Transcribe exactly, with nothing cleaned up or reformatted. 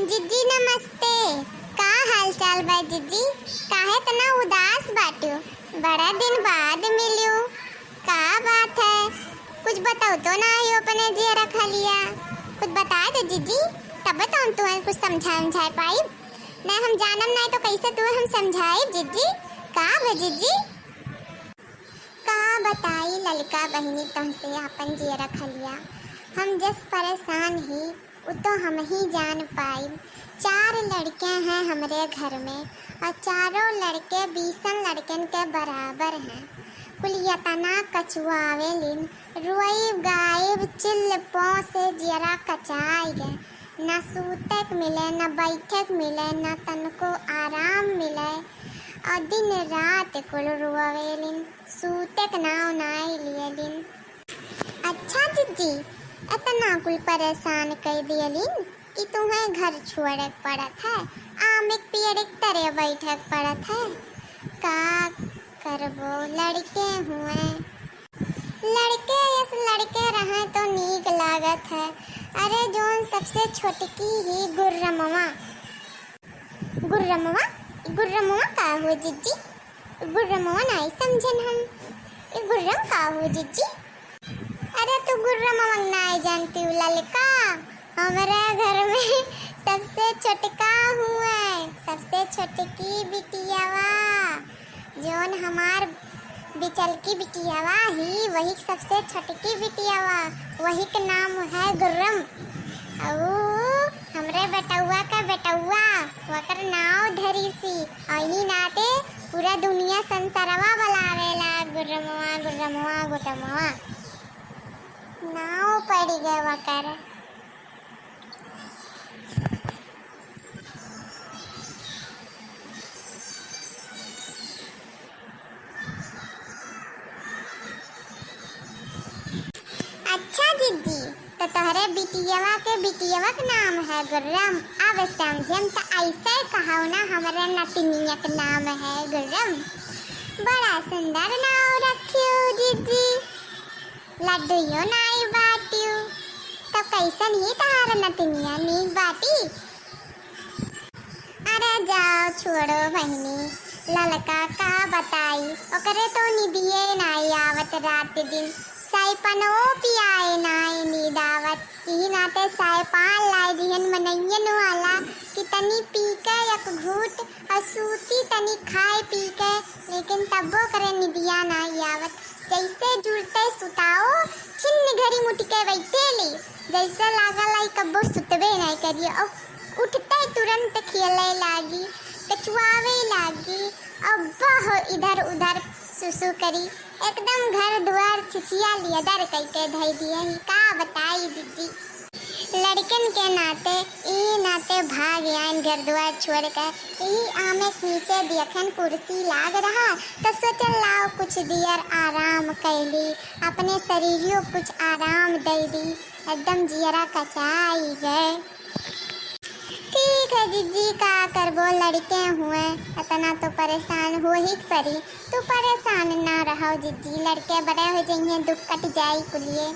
जिज्जी नमस्ते, का हाल चाल बा जिज्जी? काहे इतना उदास बाट्यू? बड़ा दिन बाद मिल्यू, का बात है? कुछ बतउतो नाहीं अपने जियरा खलिया, कुछ बताइ दे जिज्जी, तब तो हम तुहैं कुछ समझाए उमझाए पाइब। नहीं हम जानम नाहीं तो कैसे तुहैं हम समझाइब जिज्जी? का बा जिज्जी? का बताई ललका बहिनी तुहसे आपन जियरा खलिया, हम जस परेशान ही उ तो हमहीं जान पाइब। चार लड़के हैं हमरे घर में और चारों लड़के बीसन लड़कन के बराबर हैं। कुल यतना कचुआवेलिन, रोइब गाइब चिल्ल पों से जियरा कचाइ गए। ना सूते क मिले, ना बैठे क मिले, ना तनको आराम मिले। और दिन रात कुल रोवेलिन, सूते क नाव नाई लियलिन। अच्छा जिज्जी, इतना कुल परेशान कइ दियलिन कि तुहैं घर छोड़े क पड़त है, आम एक पेड़ एक तरे बैठे क पड़त है। का करबो, लड़के हुए, लड़के यस लड़के रहें तो नीक लागत है। अरे जौन सबसे छोटकी ही गुर्रमवा। गुर्रमवा? गुर्रमवा का हो जिज्जी? गुर्रमवा नाई समझन हम। ई गुर्रम का हो जिज्जी? अरे तू गुर्रमवा नाई जानती हो ललका? हमरे घर में सबसे छोटका हुए, सबसे छोटकी बिटियावा। जौन हमार बिचलकी बिटियावा ही, वही सबसे छोटकी बिटियावा, वही के नाम है गुर्रम। अउ हमरे बेटउआ का बेटउआ, वकर नाव धरीसी, और यही नाते पूरा दुनिया संसारवा बुलावेला, गुर्रमवा, गुर्रमवा, गुर्रमवा। नाव पड़ गए वकर। अच्छा जिज्जी, तो तोहरे बिटियवा के बिटियवा के नाम है गुर्रम। अब समझम, तो ऐसे कहो ना, हमरे नतिनिया के नाम है गुर्रम। बड़ा सुंदर नाव रखियो जिज्जी। लड्डुइयो नाई बाटियो। तो कैसन ही तोहार नतिनिया, नीक बाटी? अरे जाओ छोड़ो बहिनी, ललका का बताई, ओकरे तो निदिये नाई आवत रात दिन, सैपनो पियाए नाई नींद आवत। यही नाते सैपान लाई दिहन मनइयन वाला कि तनी पी के एक घूट और सूती तनी खाए पी के, लेकिन तब्बो ओकरे निदिया नाई आवत। जैसे जुड़ते सुताओ, छिन्न घड़ी मुटिके बैठेली, जैसे लागल आई कब्बो सुतबे नाई करिए। और उठते तुरंत खेले लागी, कचुआवे लागी, और बह इधर उधर सुसु करी। एकदम घर दुआर छिछिया लियदर कइके धई दिए ही। का बताई जिज्जी, लड़कन के नाते, ई नाते भाग आइन घर दुआर छोड़ के। ई आमे के नीचे देखन कुर्सी लाग रहा, तो सोचन लाओ कुछ दियर आराम कैली, अपने शरीरियो कुछ आराम दे दी। एकदम जियरा कचाई गए। ठीक है जिज्जी, का करबो, लड़के हुए, इतना तो परेशान हो ही परी। तू परेशान ना रहो जिज्जी, लड़के बड़े हो जाइए, दुख कट जाई कुलिए।